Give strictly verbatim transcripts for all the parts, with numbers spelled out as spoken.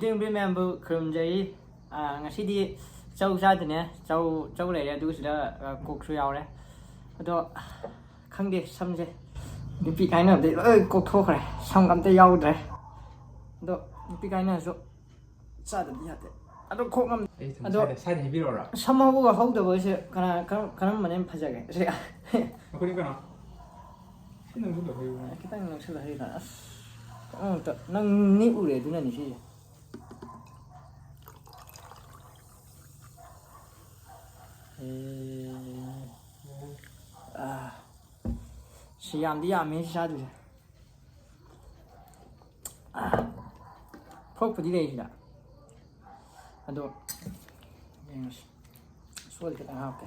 ꯌꯦꯡꯕꯤ ꯃꯌꯥꯝꯕꯨ ꯈꯨꯔꯨꯝꯖꯔꯤ꯫ ꯑꯥ, ꯉꯁꯤꯗꯤ ꯆꯧ ꯆꯥꯗꯅꯦ꯫ ꯆꯧ, ꯆꯧ ꯂꯩꯔꯦ, ꯑꯗꯨꯒ ꯁꯤꯗ, ꯑꯥ, ꯀꯣꯛꯁꯨ ꯌꯥꯎꯔꯦ꯫ ꯑꯗꯣ ꯈꯪꯗꯦ, ꯁꯝꯁꯦ ꯅꯨꯄꯤ ꯀꯥꯏꯅꯕꯗꯩ ꯂꯣꯏ ꯀꯣꯛꯊꯣꯛꯈ꯭ꯔꯦ꯫ ꯁꯝꯒ ꯑꯝꯇ ꯌꯥꯎꯗ꯭ꯔꯦ꯫ ꯑꯗꯣ ꯅꯨꯄꯤ ꯀꯥꯏꯅꯔꯁꯨ ꯆꯥꯗꯕꯗꯤ ꯌꯥꯗꯦ꯫ ꯑꯗꯣ ꯈꯣꯡ ꯉꯝ-, ꯑꯩ ꯊꯝꯃꯣꯏ ꯑꯗꯣ ꯁ꯭ꯋꯥꯏꯗ, ꯁ꯭ꯋꯥꯏꯗ ꯍꯩꯕꯤꯔꯛꯑꯣꯔꯥ? ꯁꯝ ꯍꯧꯕꯒ ꯍꯧꯗꯕꯁꯦ ꯀꯅꯥ, ꯀꯔꯝ-, ꯀꯔꯝꯕꯅ ꯍꯦꯟꯅ ꯐꯖꯒꯦ? ꯁꯤ ꯑꯩꯈꯣꯏꯅꯤ ꯀꯩꯅꯣ? ꯁꯤ ꯅꯪꯁꯨ ꯂꯧꯍꯩꯌꯨ꯫ ꯈꯤꯇꯪ ꯅꯛꯁꯜꯂ ꯍꯩ ꯀꯥꯟꯗ꯫ ꯑꯁ, ꯑꯃꯨꯛꯇ ꯅꯪ ꯅꯤꯛꯎꯔꯦ, ꯑꯗꯨꯅꯅꯤ ꯁꯤꯁꯦ꯫ ꯑꯦ꯫ ꯑꯥ꯫ ꯁꯤ ꯌꯥꯝꯗꯤ ꯌꯥꯝꯃꯦ ꯁꯤ ꯆꯥꯗꯣꯏꯁꯦ꯫ ꯐꯣꯔꯛꯄꯨꯗꯤ ꯂꯩ ꯁꯤꯗ꯫ ꯑꯗꯣ ꯌꯦꯡꯉꯁꯤ꯫ ꯁꯣꯏꯗ ꯈꯤꯇꯪ ꯍꯥꯞꯀꯦ꯫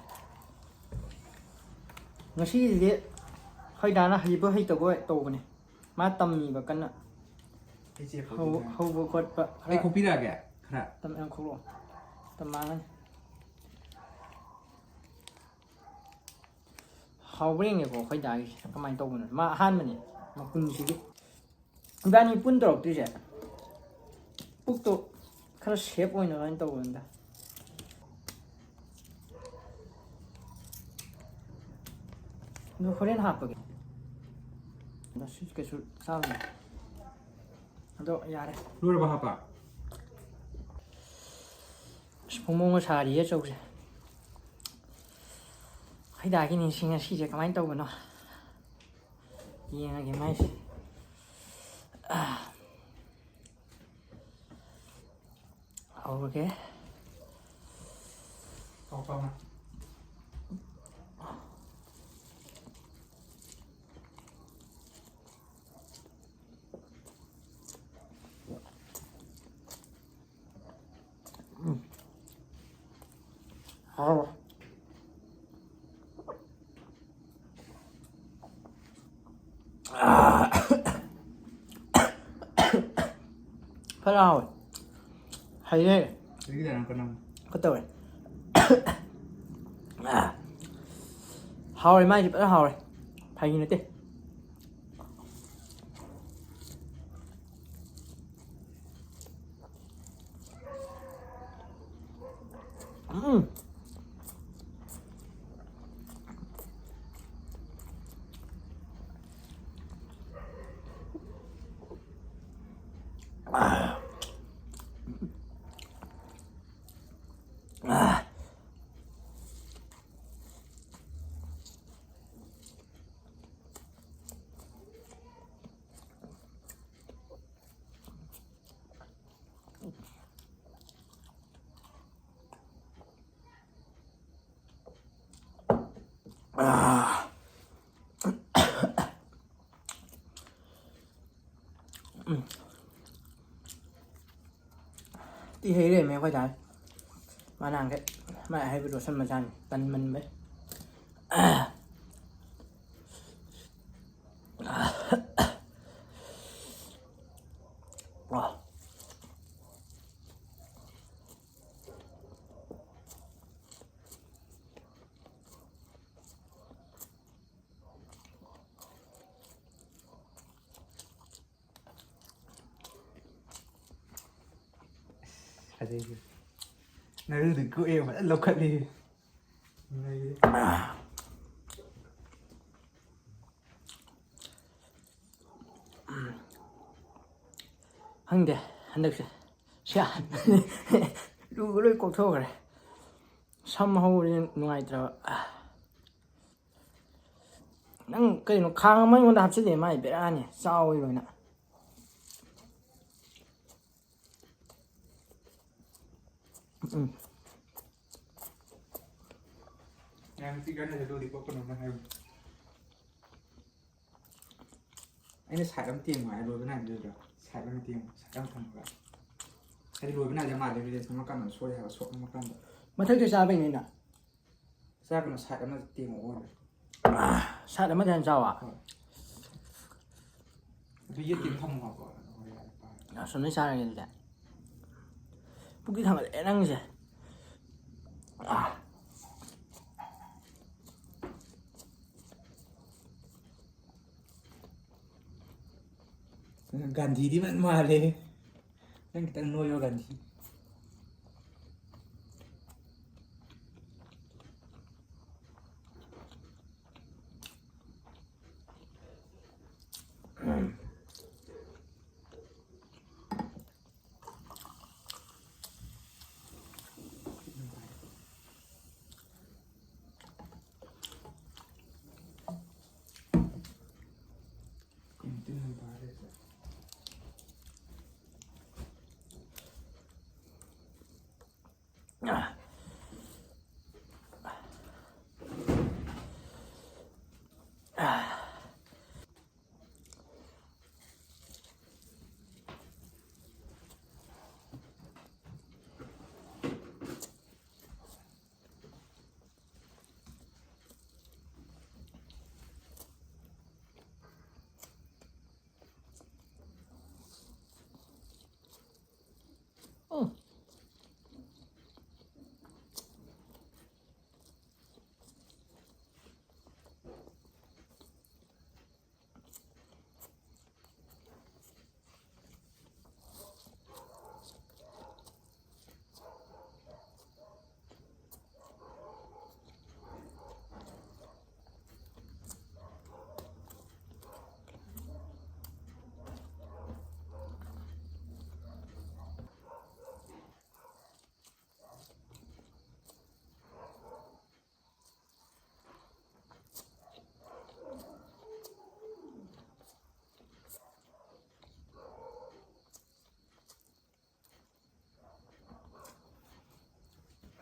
ꯉꯁꯤꯒꯤꯁꯤꯗꯤ ꯑꯩꯈꯣꯏ ꯗꯥꯅ ꯍꯩꯕ ꯍꯩꯇꯕ ꯇꯧꯕꯅꯦ꯫ ꯃꯥ ꯇꯝꯃꯤꯕ ꯀꯟꯅ꯫ ꯑꯩ ꯆꯦ ꯍꯧ-, ꯍꯧꯗꯣꯏꯅꯦ꯫ ꯍꯧꯕ ꯈꯣꯠꯄ ꯈꯔ ꯑꯩ ꯈꯣꯛꯄꯤꯔꯛꯑꯒꯦ ꯈꯔ꯫ ꯇꯝ-, ꯌꯥꯝ ꯈꯣꯛꯂꯛꯑꯣ꯫ ꯇꯝꯃꯛꯑꯒꯅꯤ꯫ ꯍꯥꯎꯕ꯭ꯔꯥ ꯌꯦꯡꯒꯦꯀꯣ ꯑꯩꯈꯣꯏ ꯗꯥꯒꯤꯁꯦ ꯀꯃꯥꯏꯅ ꯇꯧꯕꯅꯣ꯫ ꯃꯥ ꯑꯍꯥꯟꯕꯅꯦ ꯃꯄꯨꯟꯁꯤꯒꯤ꯫ ꯏꯕꯥꯅꯤ ꯄꯨꯟ ꯇꯧꯔꯛꯇꯣꯏꯁꯦ ꯄꯨꯛꯇꯣ ꯈꯔ ꯁꯦꯞ ꯑꯣꯏꯅꯕ ꯍꯥꯏꯅ ꯇꯧꯕꯅꯤꯗ꯫ ꯑꯗꯣ ꯍꯣꯔꯦꯟ ꯍꯥꯞꯄꯒꯦ꯫ ꯑꯗꯣ ꯁꯤ ꯀꯩꯁꯨ ꯆꯥꯔꯨꯅꯨ꯫ ꯑꯗꯣ ꯌꯥꯔꯦ꯫ ꯂꯣꯏꯔꯕ ꯍꯥꯞꯄ? ꯑꯁ, ꯐꯣꯡ ꯐꯣꯡꯒ ꯁꯥꯔꯤꯌꯦ ꯆꯧꯁꯦ꯫ ꯈꯣꯏꯗꯥꯒꯤ ꯅꯤꯡꯁꯤꯡ ꯉꯁꯤꯁꯦ ꯀꯃꯥꯏꯅ ꯇꯧꯕꯅꯣ? ꯌꯦꯡꯉꯒꯦ ꯃꯥꯏꯁꯦ꯫ ꯍꯧꯔꯒꯦ꯫ ꯎꯝ꯫ ꯍꯥꯎꯋꯦ꯫ ꯐꯖꯅ ꯍꯥꯎꯋꯦ꯫ ꯍꯩꯔꯦ꯫ ꯍꯩꯔꯦ꯫ ꯀꯩꯅꯣ ꯀꯅꯝ꯫ ꯀꯩꯇꯧꯋꯦ? ꯍꯥꯎꯔꯦ, ꯃꯥꯏꯁꯦ ꯐꯖꯅ ꯍꯥꯎꯔꯦ꯫ ꯐꯥꯒꯤ ꯅꯠꯇꯦ꯫ ꯎꯝ꯫ ꯇꯤ ꯍꯩꯔꯦꯃꯦ ꯑꯩꯈꯣꯏ ꯗꯥ꯫ ꯃꯥꯅ ꯍꯪꯒꯦ꯫ ꯃꯥ ꯍꯥꯏꯕ ꯂꯣꯠꯁꯟꯕ ꯖꯥꯠꯅꯤ꯫ ꯇꯟꯃꯟꯕꯩ꯫ ꯑꯗꯩꯗꯤ ꯉꯥꯔꯨꯗꯤ ꯀꯣꯛꯑꯦ ꯐꯖꯅ ꯂꯧꯈꯠꯂꯤ꯫ ꯈꯪꯗꯦ ꯍꯟꯗꯛꯁꯦ꯫ ꯁꯤꯌꯥ꯫ ꯂꯨꯒ ꯂꯣꯏ ꯀꯣꯛꯊꯣꯛꯈ꯭ꯔꯦ꯫ ꯁꯝ ꯍꯧꯕꯁꯤ ꯅꯨꯡꯉꯥꯏꯇ꯭ꯔꯕ꯫ ꯅꯪ ꯀꯩꯅꯣ ꯈꯥꯡ ꯑꯃ ꯑꯩꯉꯣꯟꯗ ꯍꯥꯞꯆꯤꯜꯂꯦ ꯃꯥꯏ ꯕꯦꯔꯥꯅꯤ ꯆꯥꯎꯋꯤ ꯂꯣꯏꯅ꯫ ꯎꯝ꯫ ꯌꯥꯝ ꯄꯤꯛ ꯀꯥꯟꯅꯗ ꯂꯣꯂꯤꯄꯣꯞ ꯀꯩꯅꯣꯝꯃ ꯍꯥꯏꯕꯅꯤ꯫ ꯑꯩꯅ ꯁꯥꯏꯠ ꯑꯃ ꯇꯦꯡꯉꯨ ꯍꯥꯏ ꯂꯣꯏꯕ ꯅꯥꯏꯗꯣꯏꯗ꯭ꯔꯣ? ꯁꯥꯏꯠ ꯑꯃ ꯇꯦꯡꯉꯨ ꯁꯥꯏꯠ ꯑꯃ ꯊꯝꯃꯒ꯫ ꯍꯥꯏꯗꯤ ꯂꯣꯏꯕ ꯅꯥꯏꯗ ꯃꯥꯜꯂꯦ ꯔꯤꯜꯁ ꯅꯝꯃꯀꯥꯟꯗ ꯁꯣꯏ ꯍꯥꯏꯕ ꯁꯣꯛ ꯅꯝꯃꯀꯥꯟꯗ꯫ ꯃꯊꯛꯇ ꯆꯥꯕꯩꯅꯤꯅ꯫ ꯆꯥꯒꯅꯨ ꯁꯥꯏꯠ ꯑꯃ ꯇꯦꯡꯉꯨ ꯑꯣꯏꯔꯣ꯫ ꯁꯥꯏꯠ ꯑꯃꯗ ꯍꯦꯟꯅ ꯆꯥꯎꯕ꯫ ꯍꯣꯏ꯫ ꯑꯗꯨ ꯌꯦꯠꯀꯤ ꯑꯃ ꯊꯝꯃꯣ ꯍꯥꯏꯕ꯫ ꯑꯁꯣꯝꯗꯩ ꯆꯥꯔꯒꯦ ꯑꯗꯨꯗꯤ꯫ ꯄꯨꯛꯇꯤ ꯊꯟꯒꯠꯂꯛꯑꯦ ꯅꯪꯒꯤꯁꯦ꯫ ꯑꯥ꯫ ꯒꯥꯟꯙꯤꯗꯤ ꯃꯥꯟ ꯃꯥꯜꯂꯦ꯫ ꯅꯪ ꯈꯤꯇꯪ ꯅꯣꯏꯌꯣ ꯒꯥꯟꯙꯤ꯫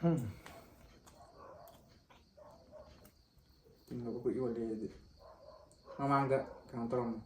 ꯎꯝ꯫ ꯇꯤꯡꯅꯕ ꯀꯨꯏ ꯌꯣꯜꯂꯦ ꯑꯩꯗꯤ꯫ ꯃꯃꯥꯡꯗ ꯀꯩꯅꯣ ꯇꯧꯔꯝꯃꯦ꯫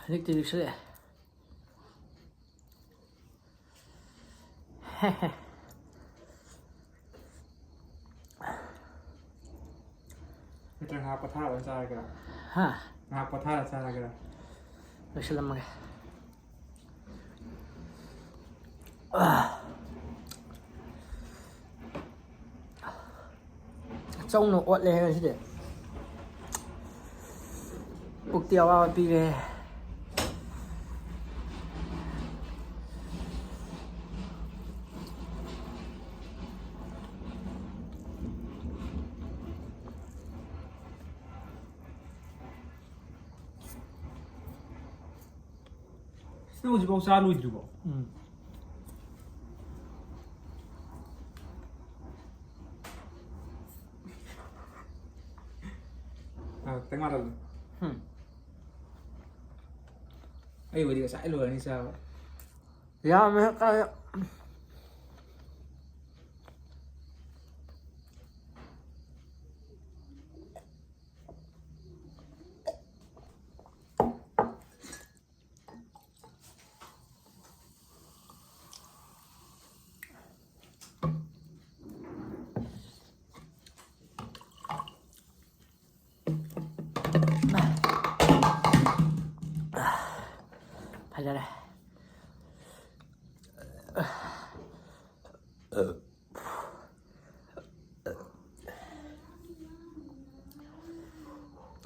ꯂꯤꯛꯇꯤ ꯂꯤꯛꯁꯤꯜꯂꯛꯑꯦ꯫ ꯅꯠꯇ꯭ꯔ ꯉꯥꯏꯍꯥꯛ ꯄꯣꯊꯥꯔꯒ ꯆꯥꯔꯒꯦꯔꯥ? ꯍꯥ? ꯉꯥꯏꯍꯥꯛ ꯄꯣꯊꯥꯔ ꯆꯥꯔꯒꯦꯔꯥ? ꯂꯣꯏꯁꯤꯜꯂꯝꯃꯒꯦ꯫ ꯆꯧꯅ ꯑꯣꯠꯂꯦ ꯉꯁꯤꯗꯤ꯫ ꯄꯨꯛꯇꯤ ꯑꯋꯥꯕ ꯄꯤꯔꯦ꯫ ꯅꯪ ꯍꯧꯖꯤꯛꯐꯥꯎ ꯆꯥ ꯂꯣꯏꯗ꯭ꯔꯤꯕꯣ? ꯎꯝ꯫ ꯑ, ꯈꯤꯇꯪ ꯉꯥꯜꯍꯜꯂꯨ꯫ ꯍꯨꯝ꯫ ꯑꯩꯕꯨꯗꯤ ꯉꯁꯥꯏ ꯂꯣꯏꯔꯅꯤ ꯆꯥꯕ꯫ ꯌꯥꯝꯃꯦ ꯀꯥꯏ꯫ ꯐꯖꯔꯦ꯫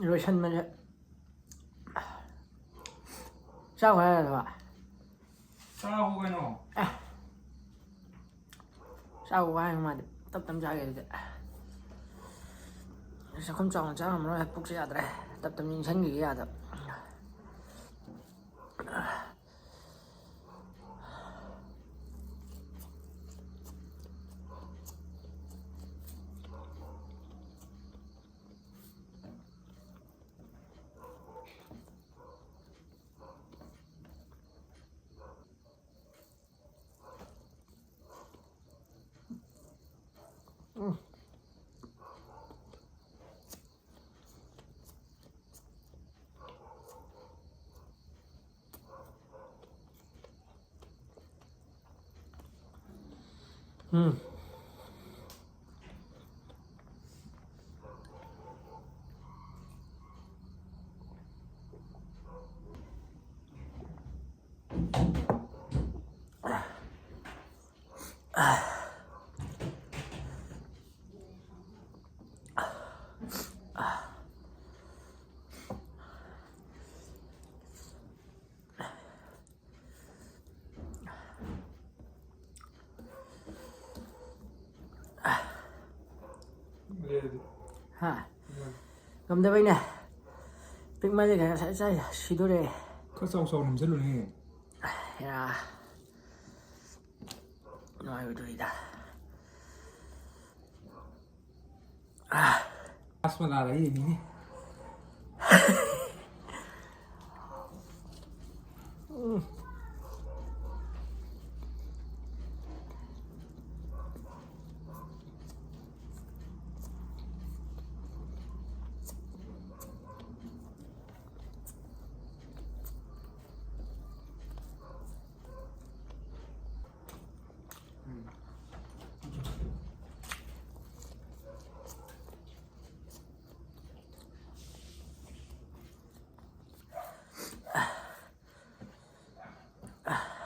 ꯂꯣꯏꯁꯟꯕꯁꯦ꯫ ꯆꯥꯎ ꯍꯥꯏꯔꯗꯕ꯫ ꯆꯥꯎ ꯀꯩꯅꯣ꯫ ꯑꯦ꯫ ꯆꯥꯎ ꯍꯥꯏ ꯃꯥꯗꯤ꯫ ꯇꯞ ꯇꯞ ꯆꯥꯒꯦ ꯑꯗꯨꯗꯤ꯫ ꯆꯥꯛꯈꯨꯝ ꯆꯥꯎꯅ ꯆꯥ ꯉꯝꯃꯔꯣꯏ꯫ ꯄꯨꯛꯁꯦ ꯌꯥꯗ꯭ꯔꯦ꯫ ꯇꯞ ꯇꯞ ꯏꯟꯁꯟꯈꯤꯒꯦ ꯌꯥꯗ꯫ ꯎꯝ꯫ ꯍꯥ? ꯉꯝꯗꯕꯩꯅꯦ꯫ ꯄꯤꯛꯃꯟꯂꯦ ꯀꯩꯅꯣ ꯉꯁꯥꯏ ꯆꯥꯏ ꯁꯤꯗꯣꯔꯦ꯫ ꯈꯔ ꯆꯥꯎ ꯆꯥꯎ ꯅꯝꯁꯤꯜꯂꯨꯅꯦ꯫ ꯅꯨꯡꯉꯥꯏꯔꯣꯏꯗꯣꯔꯤꯗ꯫ ꯑꯁ, ꯃꯅꯥ ꯂꯩꯔꯤꯅꯤꯅꯦ꯫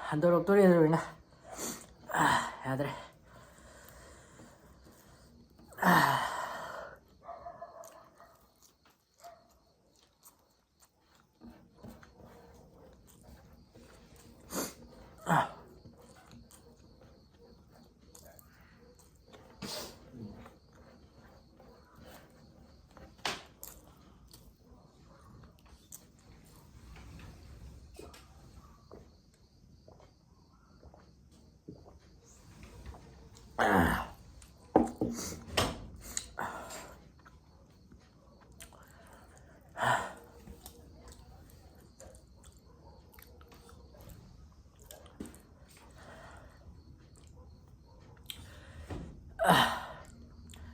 ꯍꯟꯗꯣꯔꯛꯇꯣꯔꯦ, ꯂꯣꯏꯅ꯫ ꯌꯥꯗ꯭ꯔꯦ꯫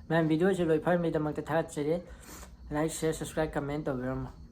ꯃꯌꯥꯝ, video ꯁꯤ ꯂꯣꯏ ꯐꯥꯔꯝꯕꯩꯗꯃꯛꯇ ꯊꯥꯒꯠꯆꯔꯤ꯫ Like, share, subscribe, comment ꯇꯧꯕꯤꯔꯝꯃꯣ꯫